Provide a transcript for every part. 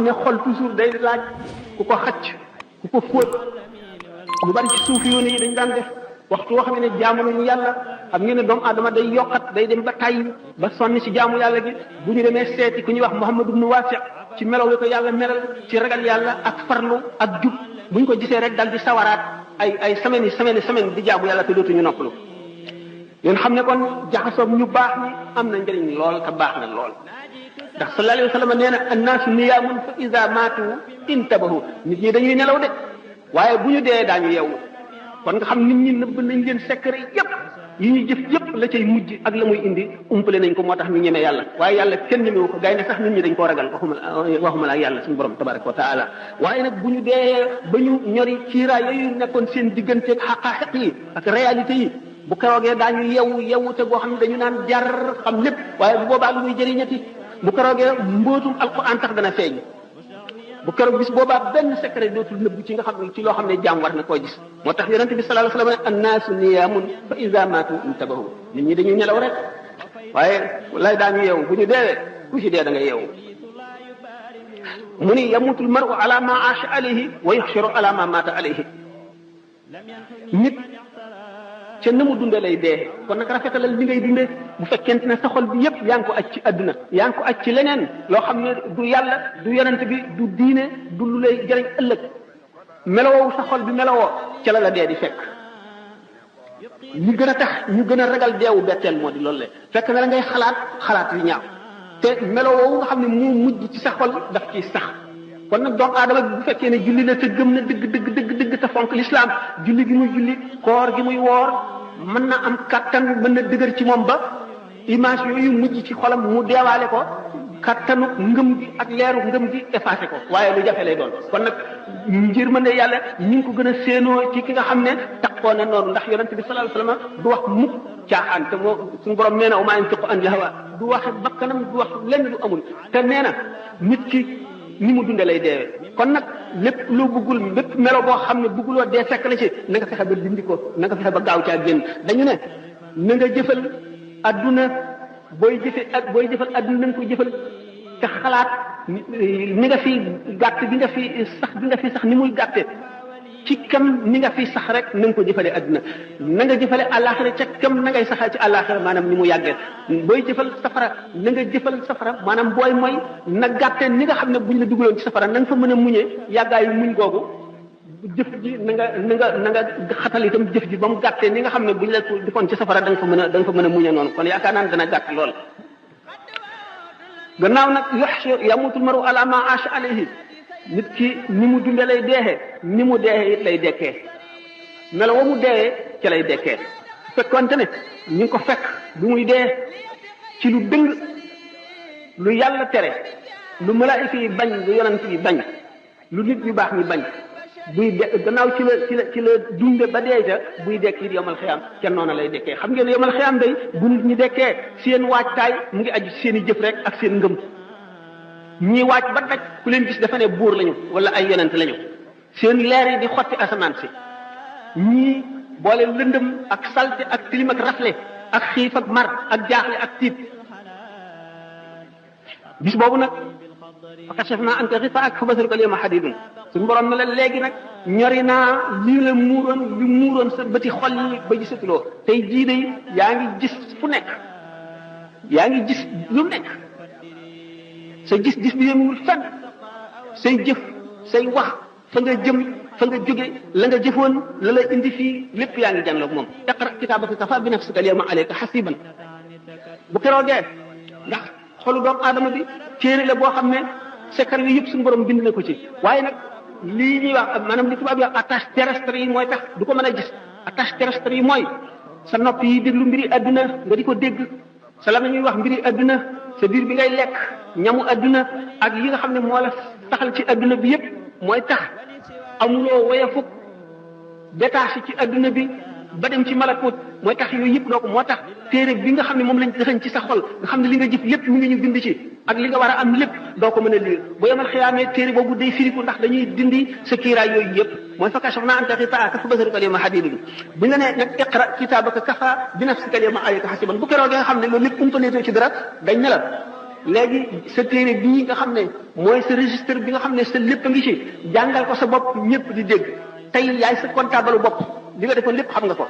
xam ne xol toujours day laaj ku ko xacc ku ko fóot lu bari ci suuf yoon yi dañ daan def waxtu woo xam ne jaamu nañu yàlla xam ngeen ne doomu aadama day yokkat day dem ba tàyyi ba sonni ci jaamu yàlla gi bu ñu demee seeti ku ñuy wax Muhammad ibn Wasi ci melaw wi ko yàlla melal ci ragal yàlla ak farlu ak jub bu ñu ko gisee rek dal di sawaraat ay semaine di jaamu yàlla te dootuñu noppalu yéen xam ne kon jaxasoom ñu baax ñi am na njëriñ lool te baax na lool ndax sallallahu alayhi wa sallam nee na annaasu niyaamun fa iza maatu intabahu nit ñi dañuy nelaw de waaye bu ñu dee daañu yeewu kon nga xam nit ñi nëbb nañ leen secret yépp yi ñuy jëf yépp la cay mujj ak la muy indi umpale nañ ko moo tax ñu ñeme yàlla waaye yàlla kenn ñemewu ko gaynde sax nit ñi dañ koo ragal waxuma la ak yàlla suñu borom tabaraka wa taala waaye nag bu ñu dee ba ñu ñori kiiraay yooyu nekkoon seen digganteeg xaqaaxiq yi ak réalité yi bu keroogee daañu yewu te boo xam ne dañu naan jar xam lépp waaye bu boobaa lu muy jëriñati bu keroogee mbootum alquran tax dana feeñ bu keroog bis boobaa benn secret dootul nëbbu ci nga xam ne ci loo xam ne jaam war na koo gis moo tax yonente bi sallallahu alayhi wasallam annaasu niyaamun fa iza maatu intabahu nit ñi dañuy nelaw rek waaye lay daañu yeewu bu ñu deewee ku ci dee da nga yeewu mu ni yamutul mar'u ala ma aasha alayhi wa yuhsharu ala ma maata alayhi nit ca na mu dunde lay dee kon nag rafetalal li ngay dunde bu fekkente ne sa xol bi yépp yaa ngi ko aj ci àdduna yaa ngi ko aj ci leneen loo xam ne du yàlla du yonent bi du diine du lu lay jëriñ ëllëg melowoo sa xol bi melowoo ca la dee di fekk li gën a tax ñu gën a ragal deewu betteel moo di loolu le fekk na la ngay xalaat yu ñaaw te melowoo nga xam ne moo mujj ci sa xol daf ciy sax kon nag doomu aadama bi bu fekkee ne julli la te gëm na dëgg te fonk l'islam julli gi muy julli koor gi muy woor mën na am kattan mën na dëgër ci moom ba image yooyu mujj ci xolam mu deewaale ko kattanu ngëm gi ak leeru ngëm gi effacé ko waaye lu jafe lay doon kon nag njër mën ne yàlla ñi ngi ko gën a séenoo ci ki nga xam ne taxoo na noonu ndax yonente bi sallallahu alayhi wasallam du wax mukk caaxaan te moo suñu borom nee na wa maa yantiqu anil hawa du wax bakkanam du wax lenn lu amul te nee na nit ki ni mu dunde lay deewee kon nag lépp loo bëggul lépp melo boo xam ne bëgguloo dee fekk la ci na nga fexe ba dindi ko na nga fexe ba gaaw caa génn dañu ne na nga jëfal adduna booy jëfal adduna na nga ko jëfal te xalaat ni nga fi gàtt bi nga fi sax ni muy gàtte ci kam ni nga fi sax rek na nga ko jëfale adduna na nga jëfale àllaaxira ca kam na ngay saxee ci àllaaxira maanaam ni mu yàggee booy jëfal safara na nga jëfal safara maanaam booy mooy na gàtte ni nga xam ne buñ la dugaloon ci safara na nga fa mën a muñee yàggaayu muñ googu jëf ji na nga xatal itam jëf ji ba mu gàttee ni nga xam ne buñ la defoon ci safara da nga fa mën a muñee noonu kon yaakaar naa ne dana gàtt lool gannaaw nag yamutul maru ala ma aasha alayhi nit ki ni mu dunde lay deexee ni mu deexee it lay dekkee melo wa mu deexee ci lay dekkee fekkonte ne ñu ngi ko fekk bu muy dee ci lu dëng lu yàlla tere lu malaayika yi bañ lu yonent yi bañ lu nit ñu baax ñi bañ buy de gannaaw ci la dunde ba dee ca buy dekk it yomal xiyaam ca noona lay dekkee xam ngeen yomal xiyaam day bu nit ñi dekkee seen waajtaay mu ngi aju ci seen i jëf rek ak seen ngëm ñii waaj ba daj ku leen gis dafa ne buur lañu wala ay yonent lañu seen leer yi di xotti asamaan si ñii boole lëndëm ak salte ak tilim ak rafle ak xiif ak mar ak jaaxle ak tiit bis boobu nag fa kashafnaa anka ghitaa'aka fa basaruka al-yawma hadiidun suñu borom ne la léegi nag ñori naa lii la muuroon sa bëti xol yi ba gisatuloo tey jii de yaa ngi gis fu nekk yaa ngi gis lu nekk sa gis-gis bi yemul fenn say jëf say wax fa nga jëm fa nga jóge la nga jëfoon la la indi fii lépp yaa ngi jànloog moom iqra kitaabaka kafaa bi nafsika al-yawma alayka hasiiban bu keroogee ndax xolu doomu aadama bi téere la boo xam ne secret yi yëpp suñu borom bind na ko ci waaye nag lii ñuy wax maanaam li tubaab yi wax attache terrestre yi mooy tax du ko mën a gis attache terrestre yi mooy sa nopp yi déglu mbiri adduna nga di ko dégg sa la ñuy wax mbiri adduna sa biir bi ngay lekk ñamu adduna ak yi nga xam ne moo la taxal ci adduna bi yëpp mooy tax amuloo woyafuk détaché ci adduna bi ba dem ci malakut mooy tax yooyu yëpp doo ko moo tax téere bi nga xam ne moom lañ dëxañ ci sa xol nga xam ne li nga jëf lépp mi ngi ñu bind ci ak li nga war a am lépp doo ko mën a lire bu yemal xiyaamee téere boobu day firiku ndax dañuy dindi sa kiiraay yooyu yëpp mooy fa kashafnaa anka ghitaa'aka fa basaruka al-yawma hadiidun bu ñu la nee nag iqra kitaabaka kafaa bi nafsika al-yawma alayka hasiiban bu keroog nga xam ne loolu lépp umpaneetoo ci dara dañ ne la léegi sa téere bii nga xam ne mooy sa registre bi nga xam ne sa lépp a ngi ci jàngal ko sa bopp ñëpp di dégg tey yaay sa comptable bopp li nga defoon lépp xam nga ko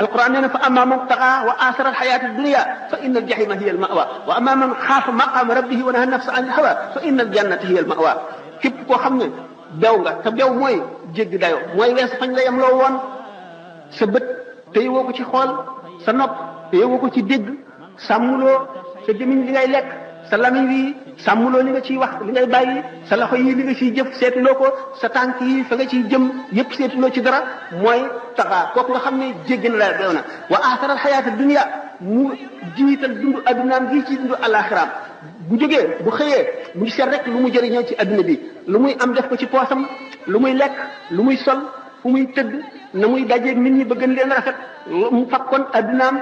alquran nee na fa amma man taxa wa asara alxayata dunia fa inna aljahima hiya almawa wa amma man xaafa maqama rabbihi wa naha nafsa an ilhawa fa inna aljannata hiya almawa képp koo xam ne bew nga te bew mooy jéggi dayo mooy wees fañ la yem loo woon sa bët te woo ko ci xool sa nopp te woo ko ci dégg sàmmuloo sa gémmiñ li ngay lekk sa lamiñ wi sàmmuloo li nga ciy wax li ngay bàyyi sa loxo yi li nga ciy jëf seetuloo ko sa tànk yi fa nga ciy jëm yépp seetuloo ci dara mooy taxaa kooku nga xam ne jéggi na la beew na wa aaxaral xayaata dunya mu jiital dund addunaam gi ci dund alaxiraam bu jógee bu xëyee mu ngi seet rek lu mu jëriñoo ci adduna bi lu muy am def ko ci poosam lu muy lekk lu muy sol fu muy tëdd na muy dajeeg nit ñi ba gën leen rafet mu fakkoon addunaam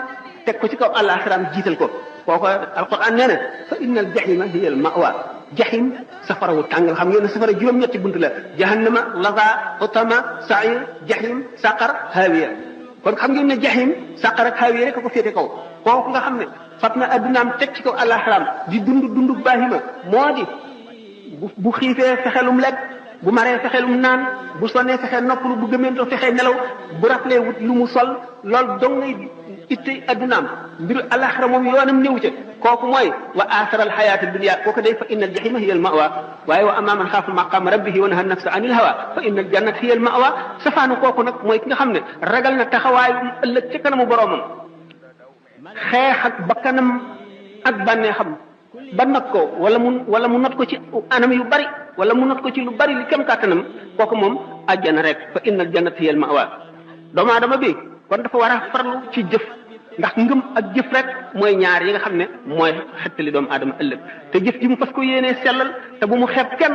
teg ko ci kaw alaxiraam jiital ko kooku alquran nee na fa inna al jahima hiya al mawa jahim safara wu tàng xam ngeen ne safara juróom-ñetti bunt la jahannama laza utama sair jahim saqar hawiya kon xam ngeen ne jahim saqar ak hawiya rek ko féete kaw kooku nga xam ne fat na addunaam teg ci kaw alaxiraam di dund baahima moo di bu xiifee fexelum lekk bu maree fexelum naan bu sonnee fexe noppalu bu gëmeentoo fexe nelaw bu raflee wut lu mu sol loolu dong ngay itte addunaam mbiru alaxira moom yoonam néew ca kooku mooy wa aasara alxayaata dunia kooku day fa inna aljahima hiya almawa waaye wa amma man xaafa maqaama rabbihi wa naha nafsa anil hawa fa inna aljannata hiya almawa safaanu kooku nag mooy ki nga xam ne ragal na taxawaayu ëllëg ci kanamu boroomam xeex ak bakkanam ak bànneexam ba not ko wala mu not ko ci anam yu bari wala mu not ko ci lu bari li kem kàttanam kooku moom àjjana rek fa inna aljannata hiya almawa doomu aadama bi kon dafa war a farlu ci jëf ndax ngëm ak jëf rek mooy ñaar yi nga xam ne mooy xettali doomu aadama ëllëg te jëf ji mu fas ko yéenee sellal te bu mu xeeb kenn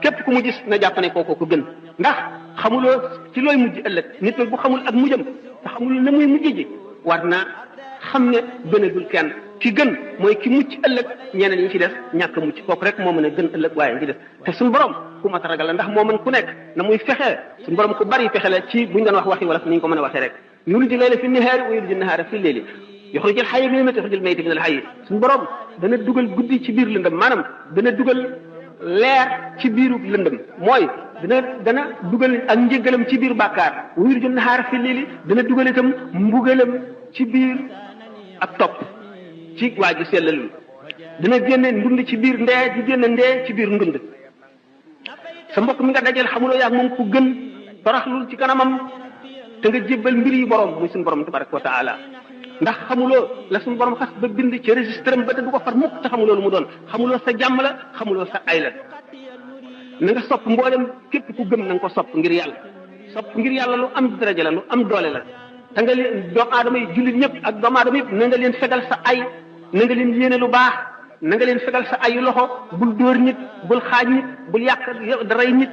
képp ku mu gis na jàpp ne kooku ko gën ndax xamuloo ci looy mujj ëllëg nit nag bu xamul ak mujjam te xamul na muy mujj ji war na xam ne gënagul kenn ki gën mooy ki mucc ëllëg ñeneen ñi ci des ñàkk mucc kooku rek moo mën a gën ëllëg waaye ñi ci des te suñu borom ku mat a ragal la ndax moo mën ku nekk na muy fexee suñu borom ku bari fexe la ci buñ doon wax waxi wala ni ñu ko mën a waxee rek yuliju layla fi nahaari wa yuliju nahaara fi leyli yuxrijul hayya minal mayyiti wa yuxrijul mayyita minal hayyi suñu borom dana dugal guddi ci biir lëndëm maanaam dana dugal leer ci biiru lëndëm mooy dana dugal ak njëgalam ci biir bàkkaar wa yuxrijul nahaara fi leyli dana dugal itam mbugalam ci biir ak topp ci waa ji sellalul dina génne ndund ci biir ndee di génne ndee ci biir ndund sa mbokk mi nga dajal xamuloo yaag moom ku gën toroxlul ci kanamam te nga jébbal mbir yi borom muy suñu borom tabaraka wa taala ndax xamuloo la suñu borom xas ba bind ci registre ba te du ko far mukk te xamuloo lu mu doon xamuloo sa jàmm la xamuloo sa ay la na nga sopp mboolem képp ku gëm na nga ko sopp ngir yàlla sopp ngir yàlla lu am daraja la lu am doole la te nga leen doomu aadama yi jullit ñëpp ak doomu aadama yëpp na nga leen fegal sa ay na nga leen yéene lu baax na nga leen fegal sa ayu loxo bul dóor nit bul xaaj nit bul yàq daray nit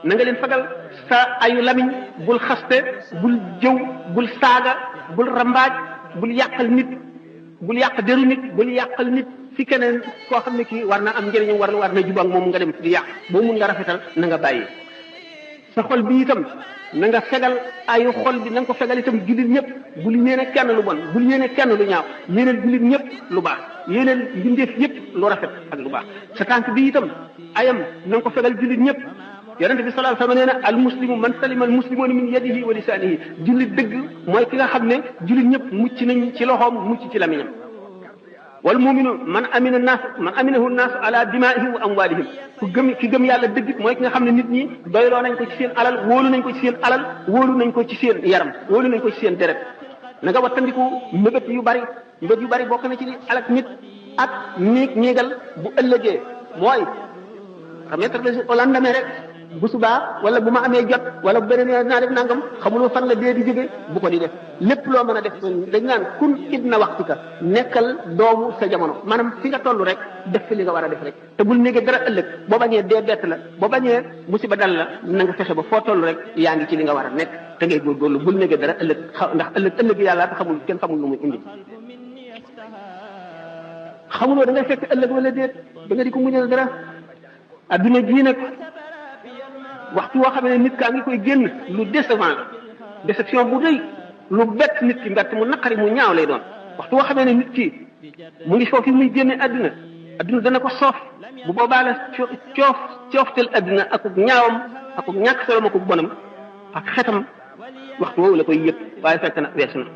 na nga leen fegal sa ayu lamiñ bul xaste bul jëw bul saaga bul rambaaj bul yàqal nit bul yàq deru nit bul yàqal nit fi keneen koo xam ne kii war na am njëriñam war na jubak moom nga dem di yàq boo mun nga rafetal na nga bàyyi sa xol bi itam na nga fegal ayu xol bi na nga ko fegal itam jullit ñëpp bul yéene kenn lu bon bul yéene kenn lu ñaaw yéeneel jullit ñëpp lu baax yéeneel mbindeef yëpp lu rafet ak lu baax sa tànk bi itam ayam na nga ko fegal jullit ñëpp yonente bi sallallahu alayhi wasallam nee na al muslimu man salima al muslimuna min yadihi wa lisanihi jullit dëgg mooy ki nga xam ne jullit ñëpp mucc nañ ci loxoom mucc ci lamiñam wal muminu man aminahu naas ala dimaihim wa amwalihim ki gëm yàlla dëgg mooy ki nga xam ne nit ñi doyloo nañ ko ci seen alal wóolu nañ ko ci seen alal wóolu nañ ko ci seen yaram wóolu nañ ko ci seen deret na nga wattandiku mbëbët yu bari bokk na ci li alak nit ak néegal bu ëllëgee mooy remettre les au lendemain rek bu subaa wala bu ma amee jot wala bu beneen yoon naa def nangam xamuloo fan la dee di jóge bu ko di def lépp loo mën a def dañ naan kun ibna waxtika nekkal doomu sa jamono maanaam fi nga toll rek def fi li nga war a def rek te bul néegee dara ëllëg boo bañee dee bett la boo bañee musiba dal la na nga fexe ba foo toll rek yaa ngi ci li nga war a nekk te ngay góorgóorlu bul néegee dara ëllëg ndax ëllëg yàlla te xamul kenn xamul lu muy indi xamuloo da ngay fekk ëllëg wala déet da nga di ko muñal dara adduna jii nag waxtu woo xam ne nit kaa ngi koy génn lu décevant déception bu rëy lu bett nit ki mbett mu naqari mu ñaaw lay doon waxtu woo xam ne nit ki mu ngi foofu muy génne adduna adduna dana ko soof bu boobaa la cooftel adduna akuk ñaawam akuk ñàkk solom akuk bonam ak xetam waxtu woowu la koy yëg waaye fekk na weesu na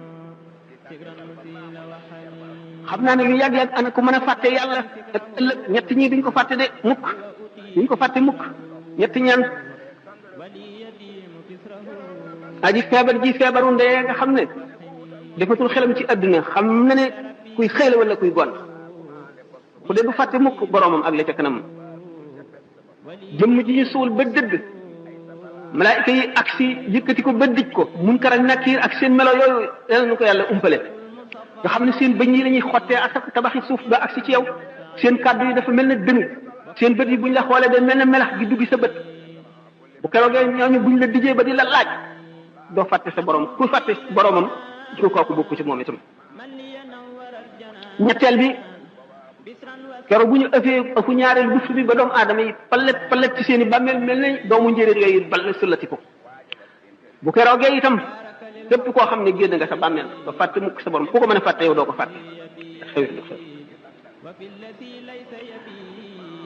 xam naa ne lu yàgg-yàgg ana ko mën a fàtte yàlla ak ëllëg ñett ñii duñ ko fàtte de mukk duñ ko fàtte mukk ñetti ñaan aji feebar ji feebaru ndee nga xam ne defatul xelam ci adduna xam na ne kuy xëy la wala kuy gon ku de du fàtte mukk boromam ak la ca kanam jëmm ji ñu suul ba dëgg malaayika yi ak si yëkkati ko ba dij ko munkar ak nakiir ak seen melo yooyu yal na ko yàlla umpale nga xam ne seen bëñ yi la ñuy xottee ak tabaxi suuf ba ak si ci yow seen kàddu yi dafa mel ne dënu seen bët yi buñ la xoolee day mel ne melax gi duggi sa bët bu keroogee ñooñu buñ la dijee ba di la laaj doo fàtte sa borom ku fàtte boromam ko kooku bokk ci moom itam ñetteel bi keroog bu ñu ëfu ñaareel buftu bi ba doomu aadama yi palet ci seen i bàmmeel mel ne doomu njéeréer yooyu bal sullati ko bu keroogee itam képp koo xam ne génn nga sa bàmmeel ba fàtte mukk sa borom ku ko mën a fàtte yow doo ko fàtte xew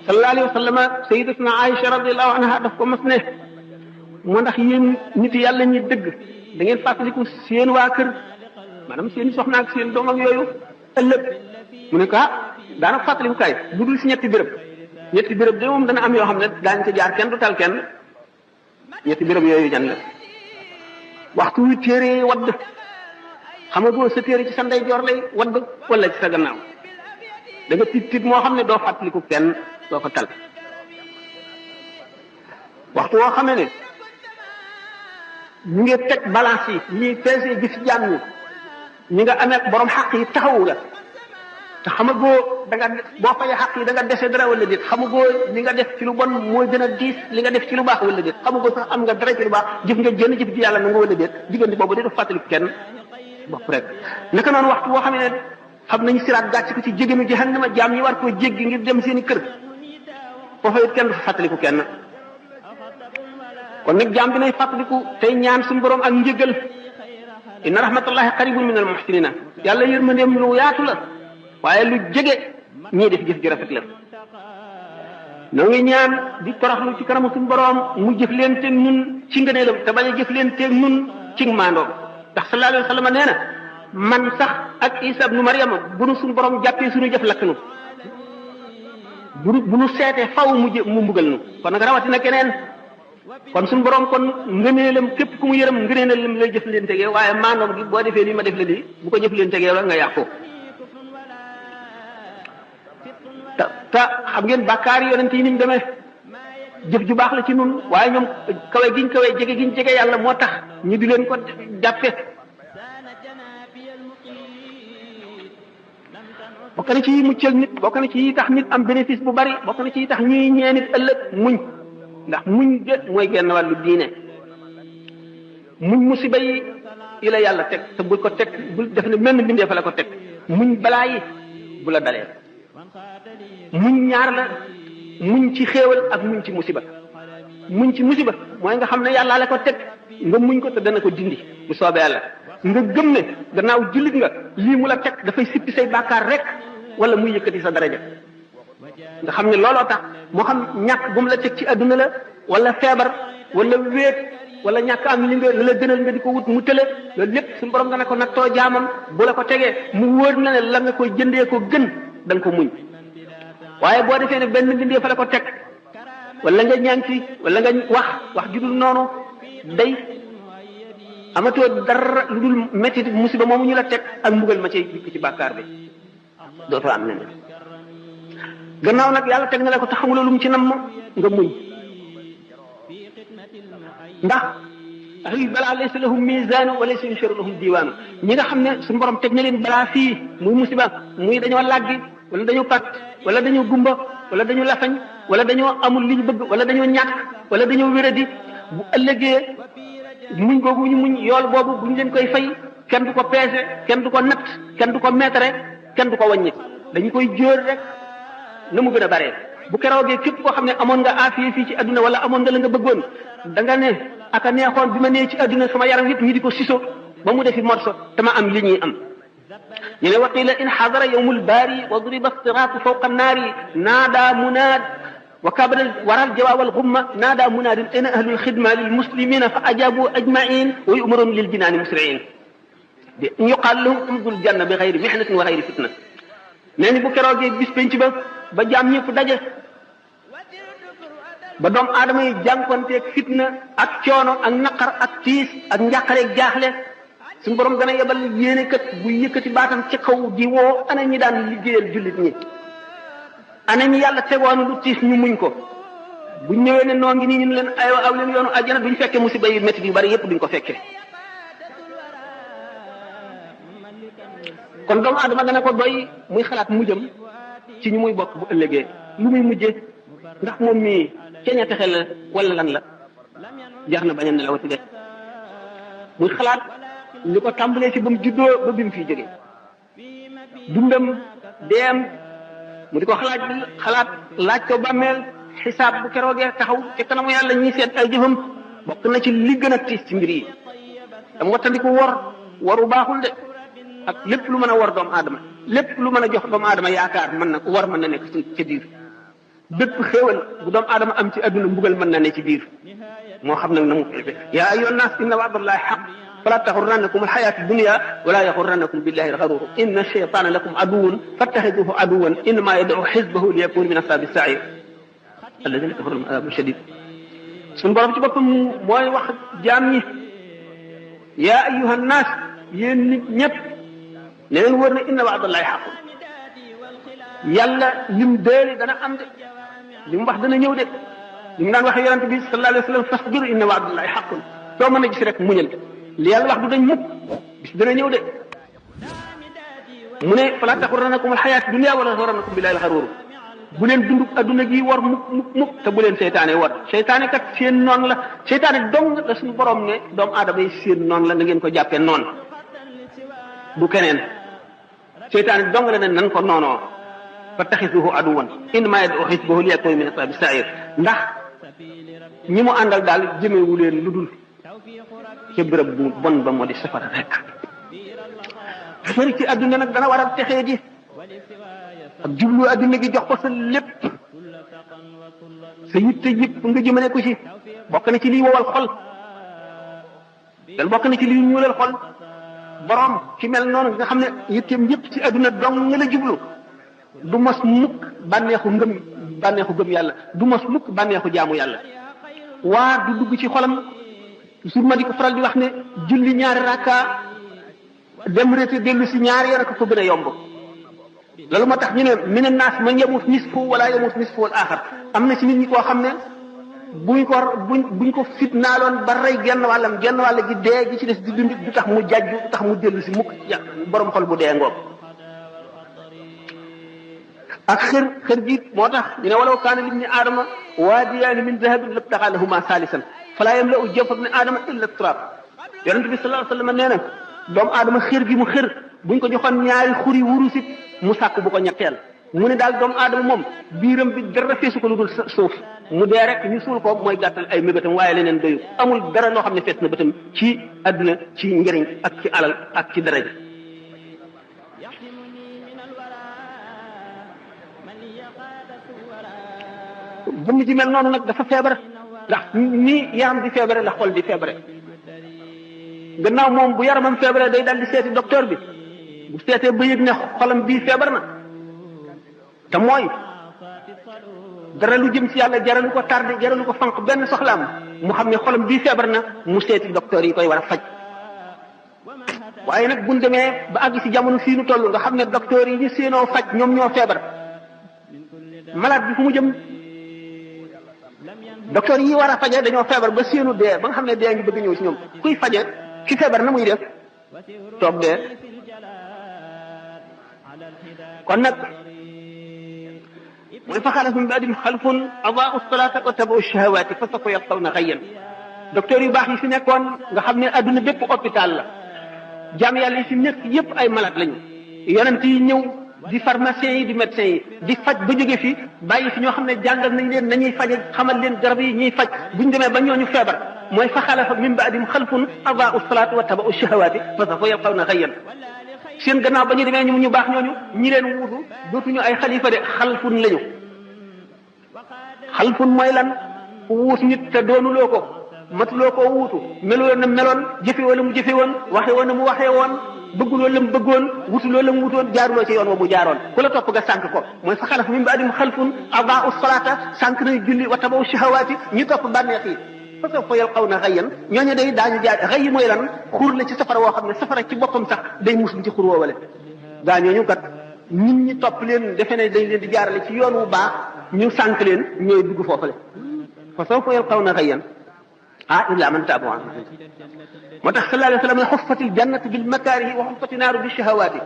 sallallahu alayhi wa sallam sayyidatuna Aïcha radiyallahu anha daf ko mas ne moo ndax yéen nit yàlla ñi dëgg da ngeen fàttaliku seen waa kër maanaam seen soxna ak seen doom ak yooyu ëllëg mu ne ko daanaka fàttaliku kaay bu dul si ñetti béréb de moom dana am yoo xam ne daañu ca jaar kenn du tal kenn ñetti béréb yooyu jan la waxtu wi téere wadd xam nga boo sa téere ci sa ndeyjoor lay wadd wala ci sa gannaaw da nga tiit moo xam ne doo fàttaliku kenn doo ko tal waxtu woo xam ne ñu ngi teg balance yi ñuy peese gis jaam ñi nga amee borom xaq yi taxawu la te xamagoo da nga boo fayee xaq yi da nga dese dara wala déet xamagoo li nga def ci lu bon mooy gën a diis li nga def ci lu baax wala déet xamagoo sax am nga dara ci lu baax jëf nga jënd jëf ci yàlla na nga wala déet diggante boobu de def fàttaliku kenn bopp rek naka noonu waxtu boo xam ne xam nañu siraat gàcc ko ci jégenu jahannama jaam ñi war koo jéggi ngir dem seen i kër foofa it kenn du fa fàttaliku kenn kon nag jaam bi nay fàttaliku tey ñaan suñu borom ak njëgal inna rahmatullahi qaribun min al muhsinina yàlla yërmandeem lu yaatu la waaye lu jege ñii def jëf ju rafet la noo ngi ñaan di toroxlu ci kanamu suñu borom mu jëf leen teeg ñun ci ngëneelam te bañ a jëf leen teeg ñun ci maandoo ndax sallallahu alayhi wa sallam nee na man sax ak Isa ibnu Maryam bu nu suñu borom jàppee suñu jëf lakk nu bu nu seetee faw mu mbugal nu kon nag rawatina keneen kon suñu borom kon ngëneelam képp ku mu yërëm ngëneelam lay jëf leen tegee waaye maandoom gi boo defee lii ma def la lii bu ko jëf leen tegee la nga yàqu te xam ngeen bàkkaar yonent yi ni mu demee jëf ju baax la ci nun waaye ñoom kawe giñ kawe jege giñ jege yàlla moo tax ñu di leen ko jàppe bokk na ci yi muccal nit bokk na ci yi tax nit am bénéfice bu bari bokk na ci yi tax ñuy ñee nit ëllëg muñ ndax muñ de mooy genn wàllu diine muñ musiba yi la yàlla teg te bul ko teg bul def ne menn bindee fa la ko teg muñ balaa yi bu la dalee muñ ñaar la muñ ci xéewal ak muñ ci musiba muñ ci musiba mooy nga xam ne yàlla la ko teg nga muñ ko te dana ko dindi bu soobee yàlla nga gëm ne gannaaw jullit nga lii mu la teg dafay sippi say bàkkaar rek wala muy yëkkati sa daraja nga xam ne looloo tax moo xam ñàkk bu mu la teg ci adduna la wala feebar wala wéet wala ñàkk am li nga la gënal nga di ko wut mu tële loolu lépp suñu borom nga ne ko nattoo jaamam bu la ko tegee mu wóor na ne la nga koy jëndee ko gën da nga ko muñ waaye boo defee ne benn bindee fa la ko teg wala nga ñaan ci wala nga wax ju dul noonu day amatoo dara lu dul métti musiba moomu ñu la teg ak mbugal ma cay dikk ci bàkkaar bi dootoo am neneen gannaaw nag yàlla teg na la ko te xamuloo lu mu ci namm nga muñ ndax ahlul balaa laysa lahum mizaanu wa laysa yunshar lahum diwaanu ñi nga xam ne suñu borom teg na leen balaa fii muy musiba muy dañoo làggi wala dañoo pat wala dañoo gumba wala dañoo lafañ wala dañoo amul li ñu bëgg wala dañoo ñàkk wala dañoo wéradi bu ëllëgee muñ googu ñu muñ yool boobu bu ñu leen koy fay kenn du ko peese kenn du ko natt kenn du ko meetare kenn du ko wàññi dañu koy jóor rek na mu gën a bare bu keroogee képp koo xam ne amoon nga aafiya fii ci adduna wala amoon nga la nga bëggoon da nga ne aka neexoon bi ma nee ci adduna sama yaram yëpp ñi di ko siso ba mu defi morso te ma am li ñuy am ñu ne wa qila in xadara yawmul baari wa duriba siraatu fawqa annaari naada munaad wa kabara waral jawaab al ghumma naada munaadin ana ahlul xidma lil muslimina fa ajabu ajmain wa yu'marun lil jinaani musri'in bi yuqaal lahum umdul janna bi xayri mihnatin wa xayri fitna nee ni bu keroogee bis penc ba jaam ñëpp daje ba doomu aadama yi jànkonteeg fitna ak coono ak naqar ak tiis ak njàqareeg jaaxle suñu borom dana yebal yéene kat bu yëkkati baatam ci kaw di woo ana ñi daan liggéeyal jullit ñi ana ñi yàlla tegoon lu tiis ñu muñ ko buñ ñëwee ne noo ngi nii ñu leen aywa aw leen yoonu àjjana duñ fekke musiba yu métti yu bari yépp duñ ko fekke kon doomu aadama dana ko doy muy xalaat mujjam ci ñu muy bokk bu ëllëgee lu muy mujjee ndax moom mii ceeña texe la wala lan la jar na bañ a nelawati de muy xalaat li ko tàmbalee ci ba mu juddoo ba bi mu fiy jógee dundam deem mu di ko xalaat laaj ko bàmmeel xisaab bu keroogee taxaw ci kanamu yàlla ñuy seet ay jëfam bokk na ci li gën a tiis ci mbir yi dam wattandiku waru baaxul de ak lépp lu mën a war doomu aadama lépp lu mën a jox doomu aadama yaakaar mën na war mën na nekk ci biir bépp xéewal bu doomu aadama am ci adduna mbugal mën na ne ci biir moo xam nag na mu koy yaa ayyuhan naas inna wa'dallahi haqq fala taxurrannakum alxayaatu dunya wala yaxurrannakum billahi alxaruur inna shaytaana lakum aduwwun fattaxiduhu aduwwan innamaa yad'u xisbahu liyakunu min ashaabi sa'iir alladina kafaru lahum adaabun shadiid suñu borom ci boppam mooy wax jaam ñi yaa ayyuhan naas yéen nit ñëpp ne leen wër ne inna wa'dallahi haqq yàlla lim déeli dana am de li mu wax dana ñëw de li mu daan waxee yonente bi sallallahu alayhi wa sallam fasbir inna wa'dallahi haqqun soo mën a gis rek muñal li yàlla wax du dañ mukk bis dana ñëw de mu ne fala taxurrannakum alxayaatu dunya wala taxurrannakum billahi alxaruur bu leen dund adduna gi war mukk te bu leen seytaane war seytaane kat seen noon la seytaane dong la suñu borom ne doomu aadama yi seen noon la na ngeen ko jàppee noon du keneen seytaane dong la ne nan ko noonoo fattaxisuhu aduwan innamaa yad'u xisbahu liyakunu min ashaabi sa'iir ndax ñi mu àndal daal jëmewu leen lu dul ca bërëb bu bon ba moo di safara rek xëri ci adduna nag dana war a texee di ak jublu adduna gi jox ko sa lépp sa yitte yëpp nga jëmale ko ci bokk na ci liy wowal xol dan bokk na ci liy ñuulal xol borom ci mel noonu nga xam ne yitteem yëpp ci adduna dong nga la jublu du mos mukk bànneexu gëm yàlla du mos mukk bànneexu jaamu yàlla waa du dugg ci xolam sur ma di ko faral di wax ne julli ñaari rakka dem rété dellu si ñaari yoon ko gën a yomb loolu moo tax ñu ne mina naas man yamut nisfu wala yamut nisfu al axar am na ci nit ñi koo xam ne buñ ko fitnaaloon ba rey genn wàll gi dee gi ci des di dund du tax mu jajju du tax mu dellu si mukk borom xol bu dee ngoog ak xër gi moo tax ñu ne walaw kaana libni aadama waadiyaani min dahabin labtagaa lahumaa saalisan falaa yamla'u jawfa ibni aadama illa turaab yonent bi sallallahu alayhi wa sallam nee na doomu aadama xër gi mu xër buñ ko joxoon ñaari xuri wurusit mu sàkk bu ko ñetteel mu ne daal doomu aadama moom biiram bi dara feesu ko lu dul suuf mu dee rek ñu suul ko mooy gàttal ay mébétam waaye leneen doyu amul dara loo xam ne fees na bëtam ci adduna ci njëriñ ak ci alal ak ci daraja jëmm ji mel noonu nag dafa feebar ndax nii yaram di feebare la xol di feebare gannaaw moom bu yaramam feebare day dal di seeti docteur bi bu seetee ba yëg ne xolam bii feebar na te mooy dara lu jëm ci yàlla jaralu ko tardé jaralu ko fanq benn soxlaam mu xam ne xolam bii feebar na mu seeti docteur yi koy war a faj waaye nag buñ demee ba àgg ci jamono fii nu toll nga xam ne docteur yi ñu séenoo faj ñoom ñoo feebar malade bi fu mu jëm docteur yi war a faje dañoo feebar ba séenu dee ba nga xam ne dee ngi bëgg ñëw ci ñoom kuy faje ki feebar na muy def toog dee kon nag mooy fa xalafa min ba'dihim xalfun adaa'u salaata wa tabaa'u shahawaati fa sawfa yalqawna ghayyan docteur yu baax yi fi nekkoon nga xam ne adduna bépp hôpital la jaam yàlla yi fi nekk yépp ay malade lañu yonent yi ñëw di pharmacien yi di médecin yi di faj ba jóge fi bàyyi fi ñoo xam ne jàngal nañ leen nañuy faje xamal leen garab yi ñuy faj buñ demee ba ñooñu feebar mooy fa xalafa min ba'dihim xalfun adaa'u salaata wa tabaa'u shahawaati fa sawfa yalqawna ghayyan seen gannaaw ba ñu demee ñu baax ñooñu ñi leen wuutu dootuñu ay xalifa de xalfun lañu. xalfun mooy lan ku wuut nit te doonuloo ko matuloo koo wuutu meloo na meloon jëfe wala mu jëfe woon waxe woon na mu waxee woon bëgguloo la mu bëggoon wutuloo la mu wutoon jaaruloo ci yoon wa mu jaaroon ku la topp nga sànq ko mooy fa xalaf min ba'dihim xalfun adaa'u salaata sànq nañ julli wa tabaw shahawaati ñi topp bànneex yi fa sawfa yalqawna ghayyan ñooñu day daañu jaar xëy mooy lan xur la ci safara woo xam ne safara ci boppam sax day musum ci xur woowale gaa ñooñu kat nit ñi topp leen defe ne dañ leen di jaarale ci yoon wu baax ñu sànq leen ñooy dugg foofale fa sawfa yalqawna ghayyan illa man taaba moo tax sallallahu alayhi wa sallam ne xuffatil jannatu bil makaarihi wa xuffati naaru bi shahawaati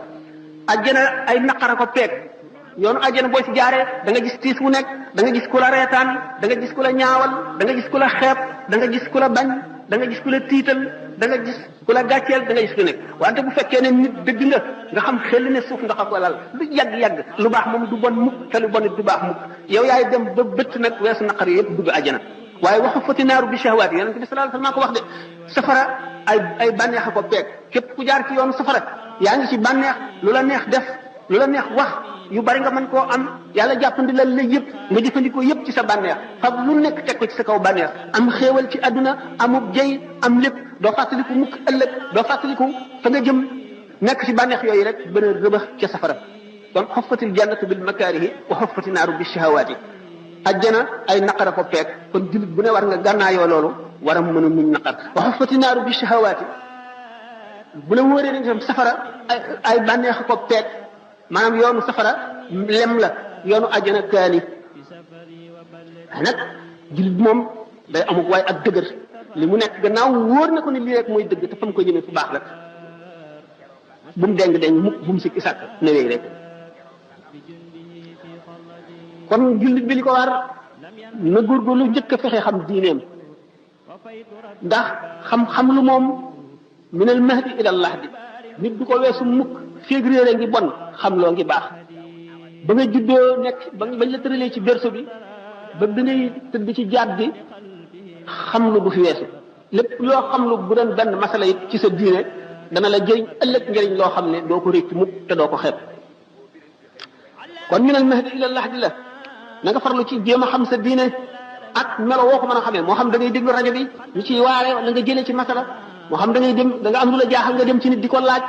ajjana ay naqara ko peeg yoonu ajjana boo ci jaaree da nga gis tiis wu nekk da nga gis ku la reetaan da nga gis ku la ñaawal da nga gis ku la xeeb da nga gis ku la bañ da nga gis ku la tiital da nga gis ku la gàcceel da nga gis ku nekk wante bu fekkee ne nit dëgg nga xam xel ne suuf nga xam ko lal lu yàgg-yàgg lu baax moom du bon mukk te lu bon it du baax mukk yow yaay dem ba bëtt nag weesu naqar yëpp dugg ajjana waaye waxu fati naaru bi shahawaat yonent bi sallallahu alayhi wasallam ko wax de safara ay bànneex a ko peeg képp ku jaar ci yoonu safara yaa ngi ci bànneex lu la neex def lu la neex wax yu bari nga mën koo am yàlla jàppandi la yëpp nga jëfandikoo yëpp ci sa bànneex fab lu nekk teg ko ci sa kaw bànneex am xéewal ci àdduna amub jëy am lépp doo fàttaliku mukk ëllëg doo fàttaliku fa nga jëm nekk ci bànneex yooyu rek bën a rëbax ca safara kon xuffatil jannatu bil makaarihi wa xuffati naaru bi shahawaati ajjana ay naqara ko peeg kon jullit bu ne war nga gànnaayoo loolu war a mën a muñ naqar wa xuffati naaru bi shahawaati bu la wóoree ne tam safara ay bànneex ko peeg maanaam yoonu safara lem la yoonu ajjana kaani nag jullit moom day amuk waaye ak dëgër li mu nekk gannaaw wóor na ko ne lii rek mooy dëgg te fa mu ko jëmee fu baax la bu mu deng mukk bu mu sikki sàkk newee rek kon jullit bi li ko war na góorgóorlu njëkk a fexe xam diineem ndax xam-xam lu moom minal mahdi ilal lahdi nit du ko weesu mukk féeg réere ngi bon xam loo ngi baax ba nga juddoo nekk bañ la tëralee ci berceau bi ba bi ngay tëdd ci jaat bi xam lu du fi weesu lépp loo xam lu bu doon benn masala it ci sa diine dana la jëriñ ëllëg njëriñ loo xam ne doo ko récc mukk te doo ko xeeb kon minal mahdi ilal lahdi la na nga farlu ci jéem a xam sa diine ak melo woo ko mën a xamee moo xam da ngay déglu rajo bi ñu ciy waare la nga jëlee ci masala moo xam da ngay dem da nga am lu la jaaxal nga dem ci nit di ko laaj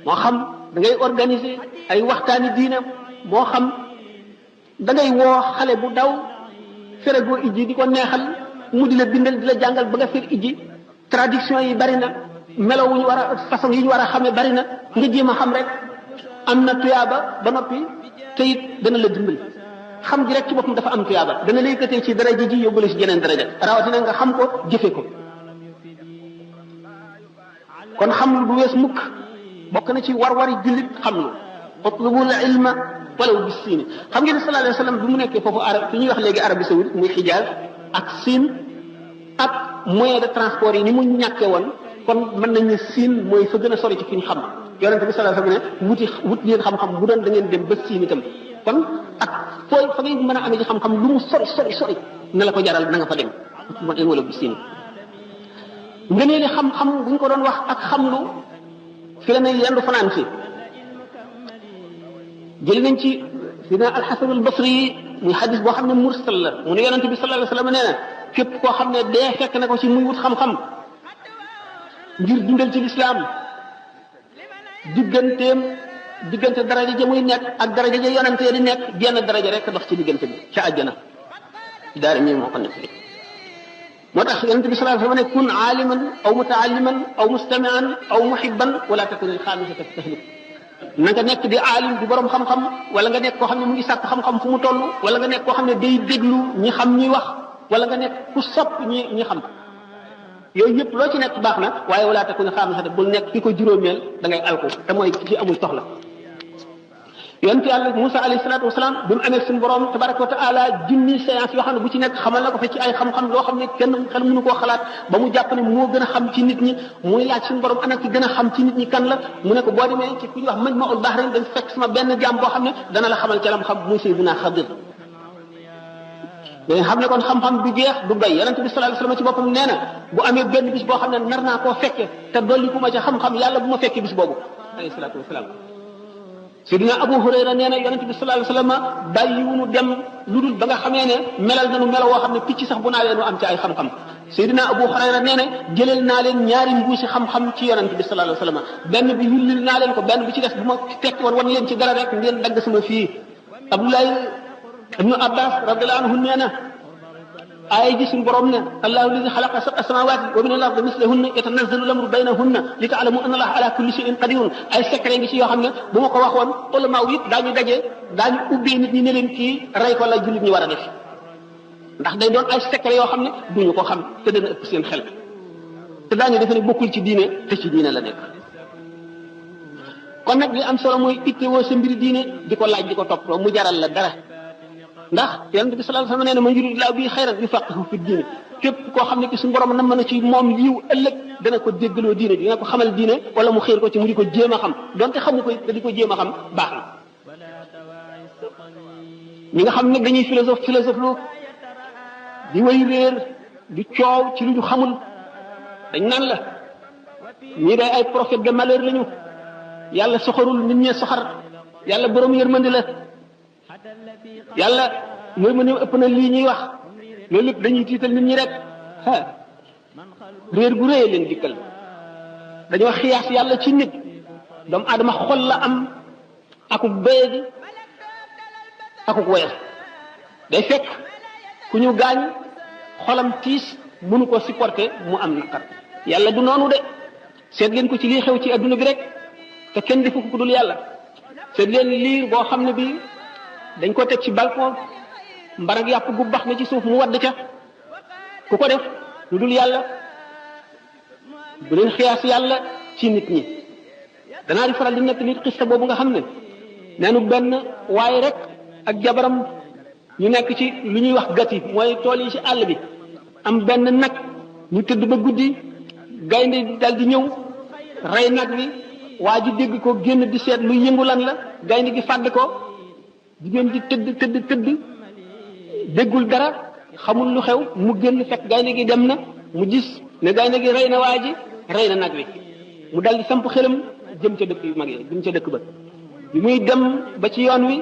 moo xam da ngay organiser ay waxtaani diine moo xam da ngay woo xale bu daw ferego ijji di ko neexal mu di la bindal di la jàngal ba nga fer ijji traduction yi bari na melo wu ñu war a façon yi ñu war a xamee bari na nga jéem a xam rek am na tuyaaba ba noppi te it dana la dimbali xam gi rek ci boppam dafa am tuyaaba dana lay yëkkatee ci daraja ji yóbbule ci jeneen daraja rawatina nga xam ko jëfe ko kon xam lu du wees mukk bokk na ci war-wari jullit xam lu utlubul ilma walaw bis siin xam ngeen ne sallallahu alayhi wa sallam bi mu nekkee foofu arab fi ñuy wax léegi Arabie saoudite muy Hijaz ak Siin ak moyen de transport yi ni mu ñàkkee woon kon mën nañ ne Siin mooy fa gën a sori ci fi ñu xam yonente bi sallallahu alayhi wa sallam ne wut leen xam-xam bu doon da ngeen dem ba Siin itam kon ak fooy fa ngay mën a amee ci xam-xam lu mu sori na la ko jaral na nga fa dem wala bis siin nga nee xam-xam bu ñu ko doon wax ak xam lu fi la ne yendu fanaan fi jël nañ ci dina alxasan albasri muy xadis boo xam ne mursal la mu ne yonente bi sallallahu alayhi wa sallam nee na képp koo xam ne dee fekk na ko ci muy wut xam-xam ngir dundal ci lislaam diggante daraja ja muy nekk ak daraja ja yonente di nekk genn daraja rek dox ci diggante bi ca àjjana daara ñi moo ko nekk moo tax yonente bi sallallahu alayhi wa sallam ne kun aaliman aw mutaalliman aw mustamian aw muhibban wala takun alxaamisata fi tahlik na nga nekk di aalim di borom xam-xam wala nga nekk koo xam ne mu ngi sàkk xam-xam fu mu toll wala nga nekk koo xam ne day déglu ñi xam ñuy wax wala nga nekk ku sopp ñi xam yooyu yëpp loo ci nekk baax na waaye wala takun alxaamisata bul nekk ki ko juróomeel da ngay alko te mooy ci amul soxla yonent yàlla Moussa alayhi salaatu wasalaam bi mu amee suñu borom tabaraka wa taala junni séance yoo xam ne bu ci nekk xamal na ko fa ci ay xam-xam loo xam ne kenn xel mënu koo xalaat ba mu jàpp ne moo gën a xam ci nit ñi muy laaj suñu borom ana ki gën a xam ci nit ñi kan la mu ne ko boo demee ci ku ñuy wax Majma'ul Bahrayn dañ fekk sama benn jaam boo xam ne dana la xamal ca lam xam muy Sayyidina Xadir dañ xam ne kon xam-xam du jeex du doy yonent bi sallallahu alayhi wasallam ci boppam nee na bu amee benn bis boo xam ne nar naa koo fekke te dolli ku ma ca xam-xam yàlla bu ma fekke bis boobu alayhi salaatu wasalaam Seydina Abu Hurayra nee na yonente bi sallallahu alayhi wasallam bàyyiwunu dem lu dul ba nga xamee ne melal nañu melo woo xam ne picc sax bu naawee nu am ci ay xam-xam Seydina Abu Hurayra nee na jëleel naa leen ñaari mbuusi xam-xam ci yonente bi sallallahu alayhi wasallam benn bi yullil naa leen ko benn bi ci des bu ma fekk woon wan leen ci dara rek ngeen dagg sama fii Abdoulaye ibnu Abbas radiyallahu anhu nee na aaya ji suñu borom ne allahu alladi xalaqa sab'a samawati wa min al-ardi mislahunna yatanazzalu al-amru baynahunna li ta'lamu anna allaha ala kulli shay'in qadirun ay secret ngi ci yoo xam ne bu ma ko waxoon ulama yëpp daañu daje daañu ubbee nit ñi ne leen kii rey ko la jullit ñi war a def ndax day doon ay secret yoo xam ne duñu ko xam te dana ëpp seen xel te daañu defe ne bokkul ci diine te ci diine la nekk kon nag li am solo mooy ittewoo sa mbiri diine di ko laaj di ko toppatoo mu jaral la dara ndax yonent bi sallallahu alayhi wasallam nee na man yuridillahu bihi xayran yufaqihu fi diine képp koo xam ne ki suñu borom na mën a ci moom yiw ëllëg dana ko déggaloo diine dina ko xamal diine wala mu xiir ko ci mu di ko jéem a xam donte xamu ko te di ko jéem a xam baax na ñi nga xam ne dañuy philosophe lu di way réer di coow ci lu ñu xamul dañ naan la ñii day ay prophète de malheur lañu yàlla soxorul nit ñee soxar yàlla borom yërmande la yàlla mooy ma ne ëpp na lii ñuy wax loolu lépp dañuy tiital nit ñi rek réer gu réy leen dikkal dañoo xiyaas yàlla ci nit doomu aadama xol la am akuk béyadi akuk woyal day fekk ku ñu gaañ xolam tiis mënu ko supporter mu am naqar yàlla du noonu de seet leen ko ci lii xew ci adduna bi rek te kenn defu ko dul yàlla seet leen liir boo xam ne bi dañ ko teg ci balcon mbarag yàpp gu bax na ci suuf mu wadd ca ku ko def lu dul yàlla bu leen xiyaas yàlla ci nit ñi danaa di faral di nekk nit xista boobu nga xam ne neenu benn waaye rek ak jabaram ñu nekk ci lu ñuy wax gati mooy tool yi ci àll bi am benn nag ñu tëdd ba guddi gaynde dal di ñëw rey nag wi waa ji dégg ko génn di seet lu yëngu lan la gaynde gi fàdd ko jigéen ji tëdd déggul dara xamul lu xew mu génn fekk gaynde gi dem na mu gis ne gaynde gi rey na waa ji rey na nag wi mu dal di samp xelam jëm ca dëkk yu mag yi jëm ca dëkk ba bi muy dem ba ci yoon wi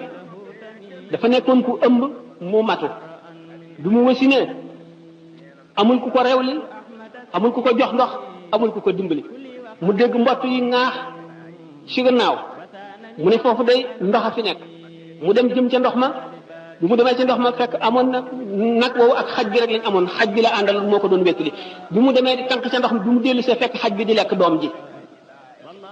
dafa nekkoon ku ëmb mu matu bi mu wasinee amul ku ko rewli amul ku ko jox ndox amul ku ko dimbali mu dégg mbott yi ŋaax ci gannaaw mu ne foofu day ndox a fi nekk mu dem jëm ca ndox ma bu mu demee ca ndox ma fekk amoon na nag woowu ak xaj bi rek lañ amoon xaj bi la àndal moo ko doon wéttali bi mu demee di tànk ca ndox mi bi mu dellu see fekk xaj bi di lekk doom ji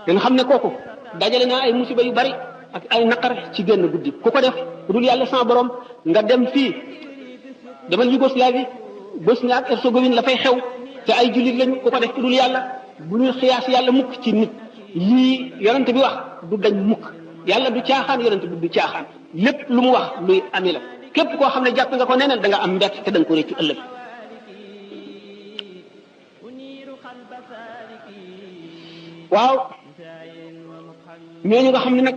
ngeen xam ne kooku dajale naa ay musiba yu bari ak ay naqar ci génn guddi ku ko def ku dul yàlla sans borom nga dem fii demal Yougoslavie Bosnie ak Herzégovine la fay xew te ay jullit lañu ku ko def ku dul yàlla bu ñu xiyaas yàlla mukk ci nit lii yonent bi wax du dañ mukk yàlla du caaxaan yonent bi du caaxaan lépp lu mu wax luy ami la képp koo xam ne jàpp nga ko neneen da nga am mbett te da nga ko réccu ëllëg waaw ñooñu nga xam ne nag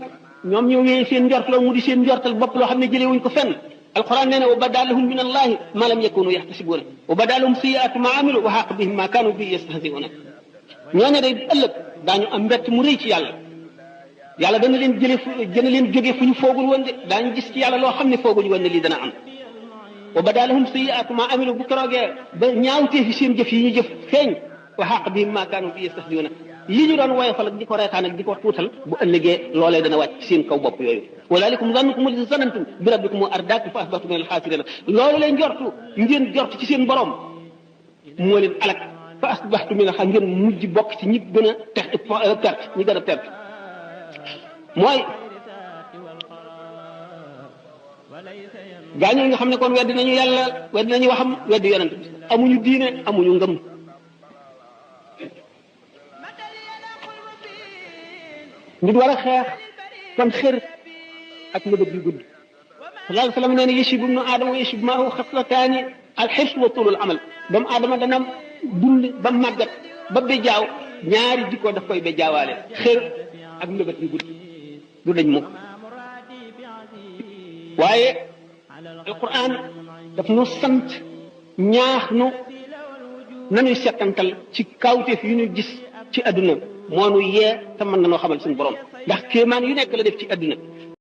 ñoom ñoo wéyee seen njortal mu di seen njortal bopp loo xam ne jëlee wuñ ko fenn alquran nee na wa badalahum min allahi ma lam yakunu yaxtasibuna wa badalahum sayiatu ma amilu wa xaq bihim ma kanu bi yastahziuna ñooñu day ëllëg daañu am mbett mu rëy ci yàlla yàlla dana leen jóge fu ñu foogul woon de daañu gis ci yàlla loo xam ne fooguñu woon ne lii dana am wa badalahum sayiatu ma amilu bu keroogee ba ñaawtee fi seen jëf yi ñu jëf feeñ wa xaq bihim ma kanu bi yastahziuna li ñu doon woyofal ak di ko reetaan ak di ko tuutal bu ëllëgee loolee dana wàcc seen kaw bopp yooyu walaalikum zannukum allati zanantum bi rabbikum ardaakum fa asbahtum min al-xaasiriin loolu leen jortu ngeen jortu ci seen borom moo leen alak fa asbahtum min al-xaasiriin ngeen mujj bokk ci ñi gën a perte ñi gën a perte mooy gaañu nga xam ne kon weddi nañu yàlla weddi nañu waxam weddi yonent amuñu diine amuñu ngëm nit war a xeex kon xër ak mëdëb yu gudd sallallahu alayhi wa sallam nee na yashibu ibnu aadama wa yashibu maahu xaslataani alxirs wa tulul amal doomu aadama dana dund ba màggat ba bejaaw ñaari jikko daf koy bejaawaale xër ak mëdëb yu gudd du dañ mukk waaye alquran daf nu sant ñaax nu nanuy settantal ci kawteef yu ñu gis ci adduna moo nu yee te mën na noo xamal suñu borom ndax kéemaan yu nekk la def ci àdduna